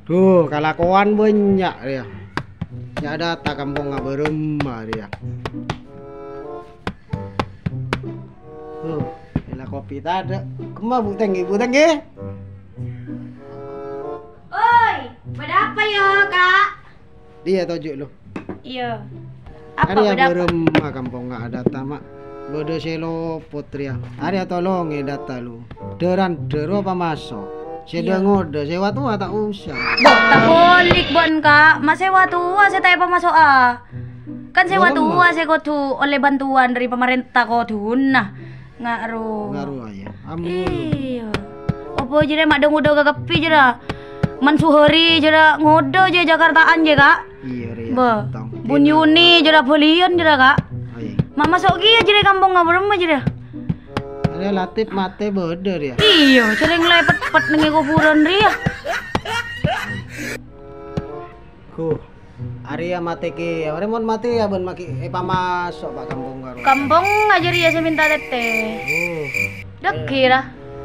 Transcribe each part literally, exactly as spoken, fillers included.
Duh, kalakowan bânnya' rèya. Sè adâta' kampongnga bârâmma rèya. Duh, èla kopi tadâ'. Kemma, Bu Tenggi, Bu Tenggi? Oi, bâdâ apa, yâ, Ka'? Iyâ, toju' lu. Iyâ. Apa bâdâ apa? Arèya bârâmma kampongnga adâta', Ma'. Bâdâ sè lopot rèya. Arèya tolongè dâta' lu. Dâ-randâ rowa pamaso'. Sè dâ-ngodâ sè wa-towa ta' osa. Boh, ta' polik bân, Ka'. Ma' sè wa-towa sè ta' èpamaso'a. Kan sè wa-towa sè kodhu ollè bantuan dâri pamarènta kodhuna. Nga' rowa. Nga' rowa, yâ. Ampon. Iyâ. Apa jârèya ma' dâ-ngodâ ka kabbhi jârèya. Man Suhari jârèya ngodâ jâ Jakartaan jâ, Ka'. Iyâ, rèya. Bâh. Bun Yuni jârèya bâliyân jârèya, Ka'. Ayo. Ma' maso' kèya jârèya kampongnga bârâmma jârèya. Arèya Latif matè bâdâ rèya. Iyâ, jârèya ngalèpèt-pèt neng è kobhurân rèya. Huh. Arèya matè kèya, arèya mon matè yâ bân ma' ghi' èpamaso' pa' kampong karo. Kampong jârèya sè mènta tètè. Oh. Dâgghi' ra.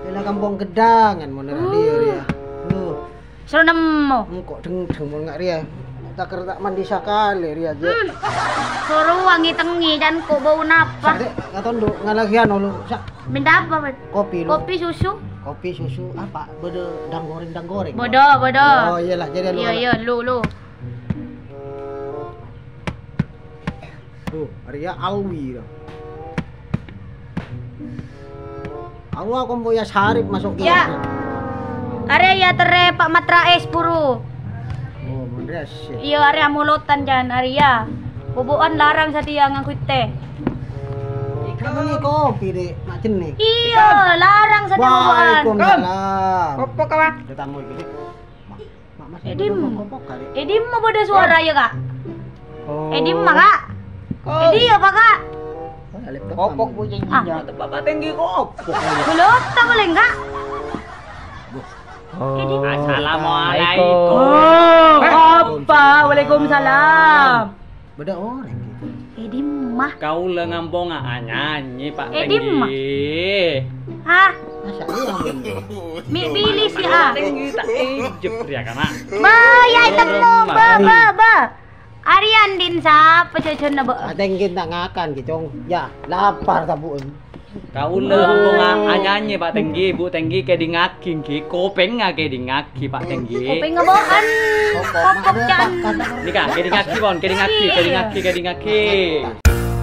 Ella kampong Gheddangan mon ra diyâ rèya. Loh. Soro nemmo. Engko' dheng-dheng mon nga' rèya. Takèr ta' mandi sakalè rèya, jâ. Hmm. Soro wangi tengngi, can ko' bâu napa? Sa', Dek, katon du, ngalagian olo. Sa'. Mènta apa, Bun? Kopi, lu. Kopi, susu. Kopi, susu, apa? Bâdâ dang goreng, dang goreng. Bâdâ, bâdâ. Oh, iyâlah, jârèya lu. Iyâ, iyâ, lu, lu. Tuh, arèya Alwi, tuh. Alwa kompoyya Sarip maso' kèya. Yâ. Arèya yâ terrè Pa' Matra es buru. Oh, mon rèya sè. Iyâ, arèya amolotan, can, arèya. Bobo'an larang satèya ngangghuy tè. Ika meni kopi, Dek, ma' jennè. Iyâ, larang satèya bobo'an. Waalaikumsalam. Kopo, kawan? Ada tamu iki, Dek. Ma', ma', Mas, Edim. Ada kopo kali. Edim ma' bâdâ suara yâ, Ka'? Oh. Edim ma', Ka'? Oh. Edi apa, Ka'? Oh, ada laptop kamu. Kopok, Bu, jadinya. Ah. Mantep, Bapak Tenggi, kopok. Belum, tak boleh, Ka'? Bu. Oh. Assalamualaikum. Oh, apa? Waalaikumsalam. Bâdâ orèng gitu. Edim ma'. Kaulâ ngamponga anyanyi, Pa' Edim ma'. Tenggi. Hah? Masa iya, Bun? Mi' pilih sih, ah. Tenggi ta' ejek rèya, kana. Ba, yâ, temmo, ba, ba, ba. Arèya andi'na sapa jhâjhâna, Bâ? Pa' Tenggi ta' ngakan, gitu. Yâ, lapar ta', Bu? Kaulâ ampon anyanyi, Pa' Tenggi, Bu Tenggi, kèdingngaghi, ngghi. Kopèngnga kèdingngaghi, Pa' Tenggi. Kopèngnga bâ'ân. Kopok, can. Nèka, kèdingngaghi, pon, kèdingngaghi, kèdingngaghi, kèdingngaghi.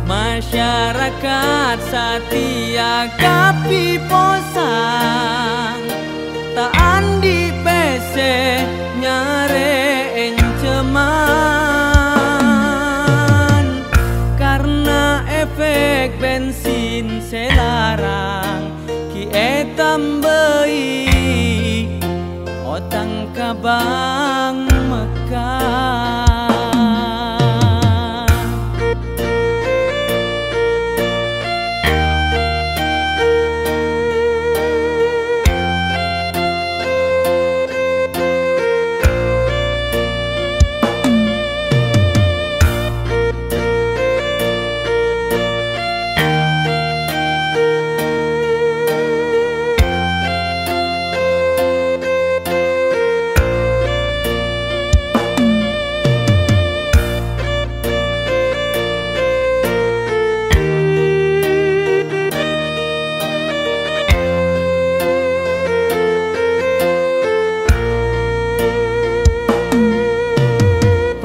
Masyarakat satèya kapiposan, ta' andi' pèssè nyarè ènjhâman, karna efek bensin sè larang ghi' ètambâi otang ka Bank Mekah.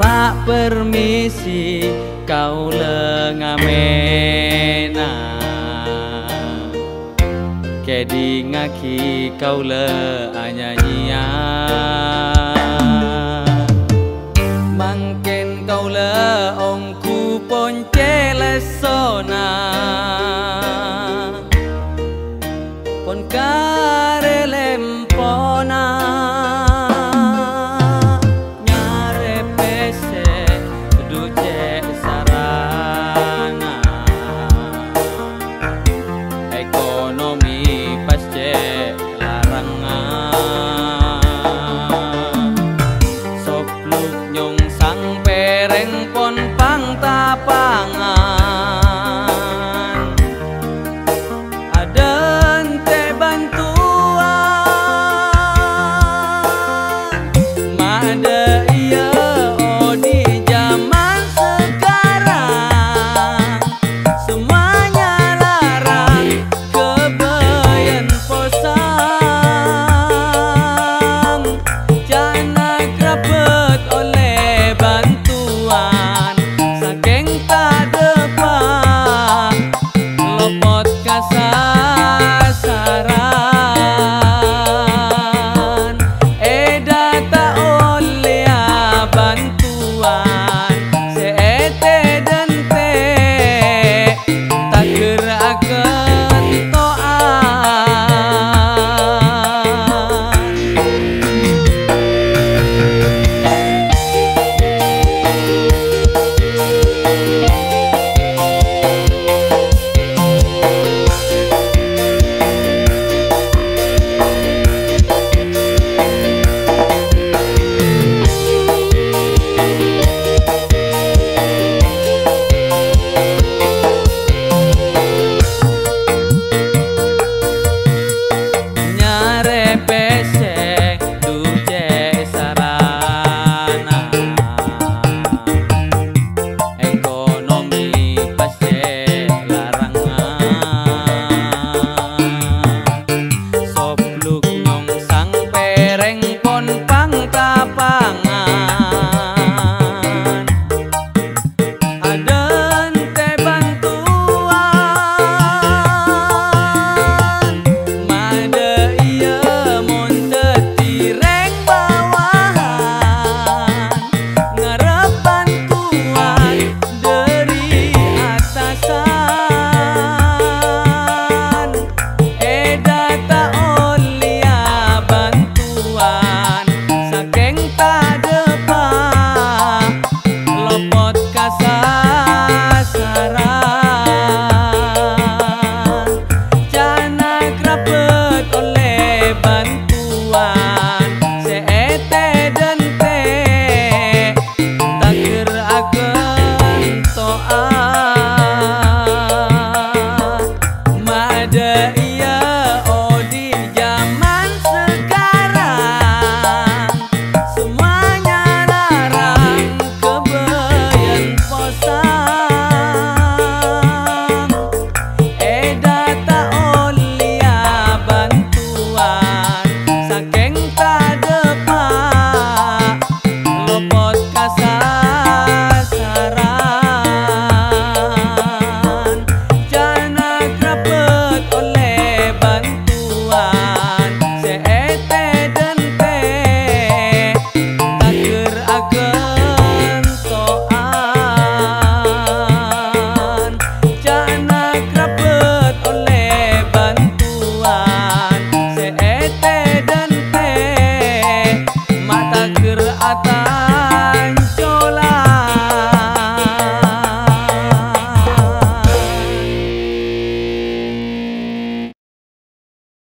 Pa', permisi, kaulâ ngamèna. Kèdingngaghi kaulâ anyanyiyâ.